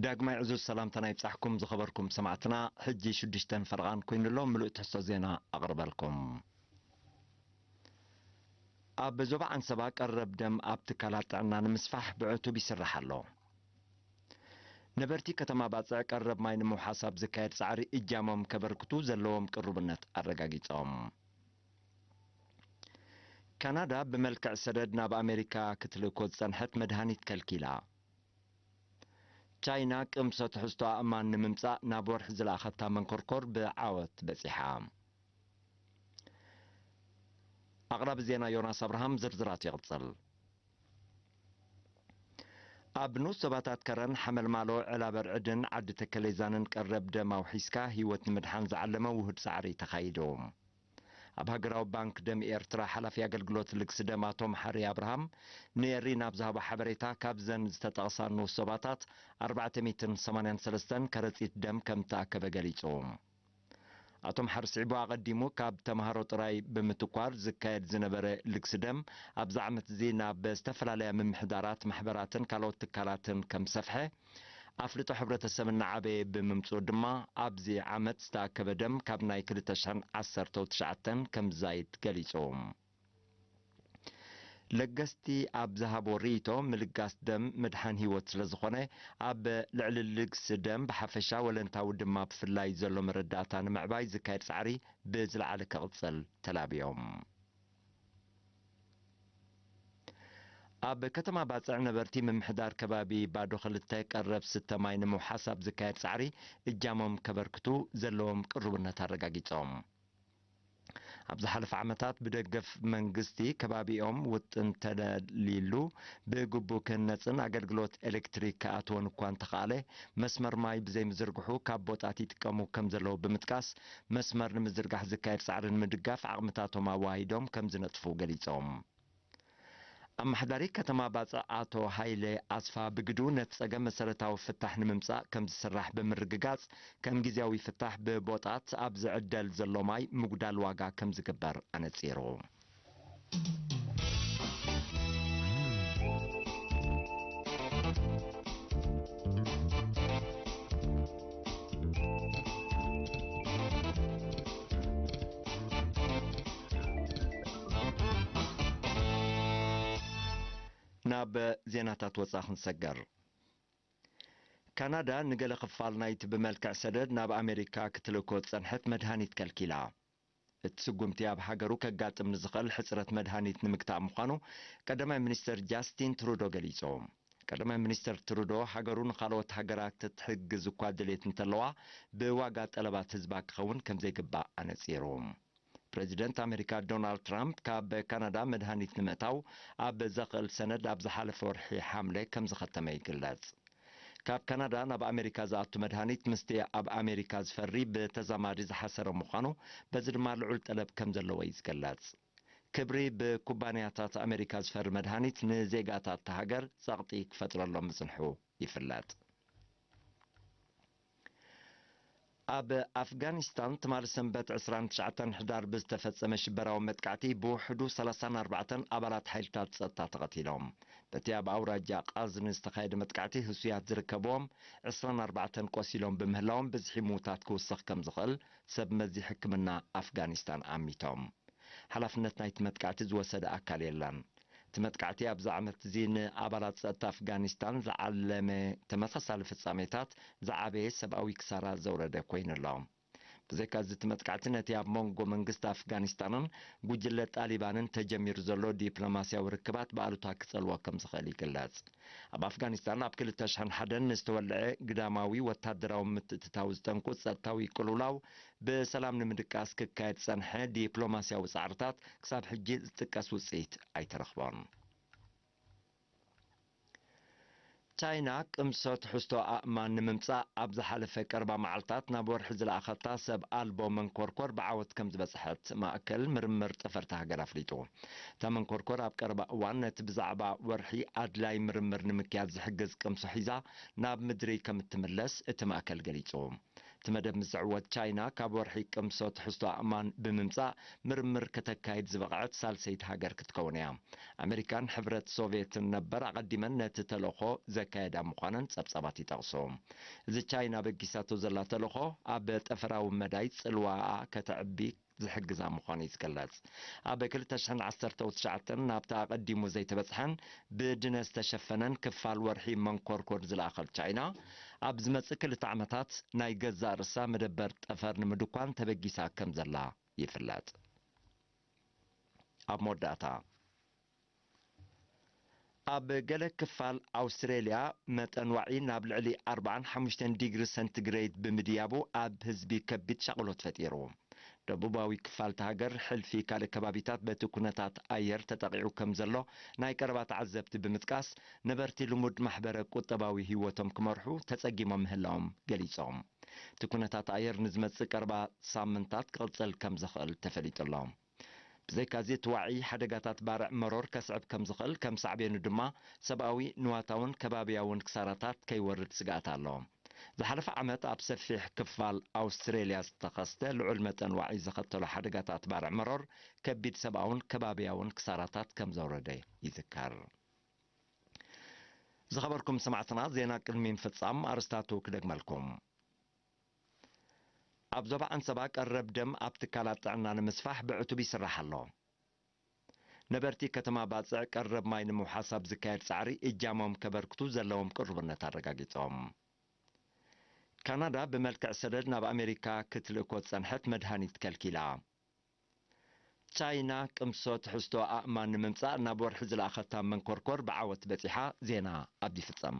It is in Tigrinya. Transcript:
ዳግማይ ዕዙዝ ሰላምታና ይብጻሕኩም ዝኸበርኩም ሰማዕትና። ሕጂ ሽዱሽተን ፈረቓን ኮይኑ ኣሎ። ምሉእ ትሕዝቶ ዜና ኣቕርበልኩም። ኣብ ዞባ ዓንሰባ ቀረብ ደም ኣብ ትካላት ጥዕና ንምስፋሕ ብዕቱብ ይስራሕ ኣሎ። ነበርቲ ከተማ ባጽዕ ቀረብ ማይ ንምውሓስ ኣብ ዝካየድ ጻዕሪ እጃሞም ከበርክቱ ዘለዎም ቅሩብነት ኣረጋጊጾም። ካናዳ ብመልክዕ ሰደድ ናብ ኣሜሪካ ክትልእኮ ዝጸንሐት መድሃኒት ከልኪላ። ቻይና ቅምሶ ትሕዝቶ ኣእማን ንምምጻእ ናብ ወርሒ ዝለኣኸታ መንኮርኮር ብዓወት በጺሓ። ኣቕራቢ ዜና ዮናስ ኣብርሃም፣ ዝርዝራት ይቕጽል። ኣብ ንኡስ ዞባታት ከረን፣ ሓመልማሎ፣ ዕላበርዕድን ዓዲ ተከሌዛንን ቀረብ ደም ኣውሒስካ ህይወት ንምድሓን ዝዓለመ ውሁድ ጻዕሪ ተኻይዱ። ኣብ ሃገራዊ ባንክ ደም ኤርትራ ሓላፊ ኣገልግሎት ልግሲ ደም ኣቶ መሓሪ ኣብርሃም ንኤሪ ናብ ዝሃቦ ሓበሬታ፣ ካብዘን ዝተጠቕሳ ንኡስ ዞባታት ኣርባዕተ ሚእትን ሰማንያን ሰለስተን ከረጺት ደም ከም እተኣከበ ገሊጹ። ኣቶ መሓሪ ስዒቡ ኣቐዲሙ ካብ ተምሃሮ ጥራይ ብምትኳር ዝካየድ ዝነበረ ልግሲ ደም፣ ኣብዚ ዓመት እዚ ናብ ዝተፈላለያ ምምሕዳራት፣ ማሕበራትን ካልኦት ትካላትን ከም ዝሰፍሐ ኣፍልጦ ሕብረተሰብ እናዓበየ ብምምጽኡ ድማ፣ ኣብዚ ዓመት ዝተኣከበ ደም ካብ ናይ ክልተ ሽሕን ዓሰርተው ትሽዓተን ከም ዝዛይድ ገሊጹ። ለገስቲ ኣብ ዝሃቦ ርእይቶ፣ ምልጋስ ደም ምድሓን ህይወት ስለ ዝኾነ፣ ኣብ ልዕሊ ልግሲ ደም ብሓፈሻ፣ ወለንታዊ ድማ ብፍላይ ዘሎ መረዳእታ ንምዕባይ ዝካየድ ጻዕሪ ብዝለዓለ ክቕጽል ተላብዮም። ኣብ ከተማ ባጽዕ ነበርቲ ምምሕዳር ከባቢ ባዶ ክልተ ቀረብ ስተ ማይ ንምውሓስ ኣብ ዝካየድ ጻዕሪ እጃሞም ከበርክቱ ዘለዎም ቅሩብነት ኣረጋጊጾም። ኣብ ዝሓለፈ ዓመታት ብደገፍ መንግስቲ ከባቢኦም ውጥን ተደሊሉ ብግቡእ ክህነጽን ኣገልግሎት ኤሌክትሪክ ክኣትወን እኳ እንተኸኣለ፣ መስመር ማይ ብዘይምዝርግሑ ካብ ቦጣት ይጥቀሙ ከም ዘለዉ ብምጥቃስ፣ መስመር ንምዝርጋሕ ዝካየድ ጻዕሪ ንምድጋፍ ዓቕምታቶም ኣዋሂዶም ከም ዝነጥፉ ገሊጾም። ኣመሓዳሪ ከተማ ባጽዕ ኣቶ ሃይለ ኣስፋ ብግዱ ነቲ ጸገም መሰረታዊ ፍታሕ ንምምጻእ ከም ዝስራሕ ብምርግጋጽ፣ ከም ግዝያዊ ፍታሕ ብቦጣት ኣብ ዝዕደል ዘሎ ማይ ምጉዳል ዋጋ ከም ዝግበር ኣነጺሩ። ናብ ዜናታት ወጻኢ ክንሰገር። ካናዳ ንገለ ክፋል ናይቲ ብመልክዕ ሰደድ ናብ ኣሜሪካ ክትልእኮ ዝጸንሐት መድሃኒት ከልኪላ። እቲ ስጉምቲ ኣብ ሃገሩ ከጋጥም ንዝኽእል ሕጽረት መድሃኒት ንምግታእ ምዃኑ ቀዳማይ ሚኒስተር ጃስቲን ትሩዶ ገሊጹ። ቀዳማይ ሚኒስተር ትሩዶ፣ ሃገሩ ንኻልኦት ሃገራት ክትሕግዝ እኳ ድሌት እንተለዋ፣ ብዋጋ ጠለባት ህዝባ ክኸውን ከም ዘይግባእ ኣነጺሩ። ፕረዚደንት ኣሜሪካ ዶናልድ ትራምፕ ካብ ካናዳ መድሃኒት ንምእታው ኣብ ዘኽእል ሰነድ ኣብ ዝሓለፈ ወርሒ ሓምለ ከም ዝኸተመ ይግለጽ። ካብ ካናዳ ናብ ኣሜሪካ ዝኣቱ መድሃኒት ምስቲ ኣብ ኣሜሪካ ዝፈሪ ብተዛማዲ ዝሓሰረ ምዃኑ በዚ ድማ ልዑል ጠለብ ከም ዘለዎ እዩ ዝግለጽ። ክብሪ ብኩባንያታት ኣሜሪካ ዝፈሪ መድሃኒት ንዜጋታት እታ ሃገር ጸቕጢ ክፈጥረሎም ምጽንሑ ይፍለጥ። ኣብ ኣፍጋኒስታን ትማሊ ሰንበት ዕስራን ትሽዓተን ሕዳር ብዝተፈጸመ ሽበራዊ መጥቃዕቲ ብውሕዱ ሰላሳን ኣርባዕተን ኣባላት ሓይልታት ጸጥታ ተቐቲሎም። በቲ ኣብ ኣውራጃ ቃዝኒ ዝተኻየደ መጥቃዕቲ ህሱያት ዝርከብዎም ዕስራን ኣርባዕተን ቆሲሎም ብምህላዎም ብዝሒ ምዉታት ክውስኽ ከም ዝኽእል ሰብ መዚ ሕክምና ኣፍጋኒስታን ኣሚቶም። ሓላፍነት ናይቲ መጥቃዕቲ ዝወሰደ ኣካል የለን። እቲ መጥቃዕቲ ኣብዚ ዓመት እዚ ንኣባላት ጸጥታ ኣፍጋኒስታን ዝዓለመ ተመሳሳሊ ፍጻሜታት ዝዓበየ ሰብኣዊ ክሳራ ዘውረደ ኮይኑ ኣሎ። ብዘይካ እዚ፣ እቲ መጥቃዕቲ ነቲ ኣብ መንጎ መንግስቲ ኣፍጋኒስታንን ጉጅለ ጣሊባንን ተጀሚሩ ዘሎ ዲፕሎማስያዊ ርክባት ብኣሉታ ክጸልዎ ከም ዝኽእል ይግለጽ። ኣብ ኣፍጋኒስታን ኣብ ክልተ ሽሕን ሓደን ንዝተወልዐ ግዳማዊ ወታደራዊ ምትእትታው ዝጠንቁ ጸጥታዊ ቅልውላው ብሰላም ንምድቃስ ክካየድ ዝጸንሐ ዲፕሎማስያዊ ጻዕርታት ክሳብ ሕጂ ዝጥቀስ ውጽኢት ኣይተረኽቦን። ቻይና ቅምሶ ትሕዝቶ ኣእማን ንምምጻእ ኣብ ዝሓለፈ ቀረባ መዓልታት ናብ ወርሒ ዝለኣኸታ ሰብ ኣልቦ መንኮርኮር ብዓወት ከም ዝበጽሐት ማእከል ምርምር ጠፈርቲ ሃገር ኣፍሊጡ። እታ መንኮርኮር ኣብ ቀረባ እዋን ነቲ ብዛዕባ ወርሒ ኣድላይ ምርምር ንምክያድ ዝሕግዝ ቅምሶ ሒዛ ናብ ምድሪ ከም እትምለስ እቲ ማእከል ገሊጹ። እቲ መደብ ምስ ዝዕወት፣ ቻይና ካብ ወርሒ ቅምሶ ትሕዝቶ ኣእማን ብምምጻእ ምርምር ከተካይድ ዝበቕዐት ሳልሰይቲ ሃገር ክትከውን እያ። ኣሜሪካን ሕብረት ሶቭየትን ነበር ኣቐዲመን ነቲ ተልእኾ ዘካየዳ ምዃነን ጸብጻባት ይጠቕሱ። እዚ ቻይና በጊሳቶ ዘላ ተልእኾ፣ ኣብ ጠፈራዊ መዳይ ጽልዋኣ ከተዕቢ ዝሕግዛ ምዃኑ እዩ ዝግለጽ። ኣብ ክልተ ሽሕን ዓሰርተ ትሽዓተን ናብቲ ኣቐዲሙ ዘይተበጽሐን ብድነ ዝተሸፈነን ክፋል ወርሒ መንኮርኮር ዝለኣኸት ቻይና፣ ኣብ ዝመጽእ ክልተ ዓመታት ናይ ገዛእ ርእሳ መደበር ጠፈር ንምድኳን ተበጊሳ ከም ዘላ ይፍለጥ። ኣብ መወዳእታ፣ ኣብ ገለ ክፋል ኣውስትሬልያ መጠን ዋዒ ናብ ልዕሊ ኣርባዓን ሓሙሽተን ዲግሪ ሰንቲግሬድ ብምድያቡ ኣብ ህዝቢ ከቢድ ሻቕሎት ፈጢሩ። ደቡባዊ ክፋል እታ ሃገር ሕልፊ ካልእ ከባቢታት በቲ ኩነታት ኣየር ተጠቒዑ ከም ዘሎ ናይ ቀረባ ተዓዘብቲ ብምጥቃስ፣ ነበርቲ ልሙድ ማሕበረ ቁጠባዊ ህይወቶም ክመርሑ ተጸጊሞም ምህላዎም ገሊጾም። እቲ ኩነታት ኣየር ንዝመጽእ ቀረባ ሳምንታት ክቕጽል ከም ዝኽእል ተፈሊጡ ኣሎ። ብዘይካዚ፣ እቲ ዋዒ ሓደጋታት ባርዕ መሮር ከስዕብ ከም ዝኽእል፣ ከም ሳዕቤኑ ድማ ሰብኣዊ፣ ንዋታውን ከባብያውን ክሳራታት ከይወርድ ስግኣት ኣሎ። ዝሓለፈ ዓመት ኣብ ሰፊሕ ክፋል ኣውስትሬልያ ዝተኸስተ ልዑል መጠን ዋዒ ዘኸተሎ ሓደጋታት ባርዕ መሮር ከቢድ ሰብኣውን ከባብያውን ክሳራታት ከም ዘውረደ ይዝከር። ዝኸበርኩም ሰማዕትና፣ ዜና ቅድሚ ምፍጻም ኣርስታቱ ክደግመልኩም። ኣብ ዞባ ዓንሰባ ቀረብ ደም ኣብ ትካላት ጥዕና ንምስፋሕ ብዕቱብ ይስራሕ ኣሎ። ነበርቲ ከተማ ባጽዕ ቀረብ ማይ ንምውሓስ ኣብ ዝካየድ ጻዕሪ እጃሞም ከበርክቱ ዘለዎም ቅሩብነት ኣረጋጊጾም። ካናዳ ብመልክዕ ሰደድ ናብ ኣሜሪካ ክትልእኮ ዝጸንሐት መድሃኒት ከልኪላ። ቻይና ቅምሶ ትሕዝቶ ኣእማን ንምምጻእ ናብ ወርሒ ዝለኣኸታ መንኮርኮር ብዓወት በጺሓ። ዜና ኣብዚ ይፍጸም።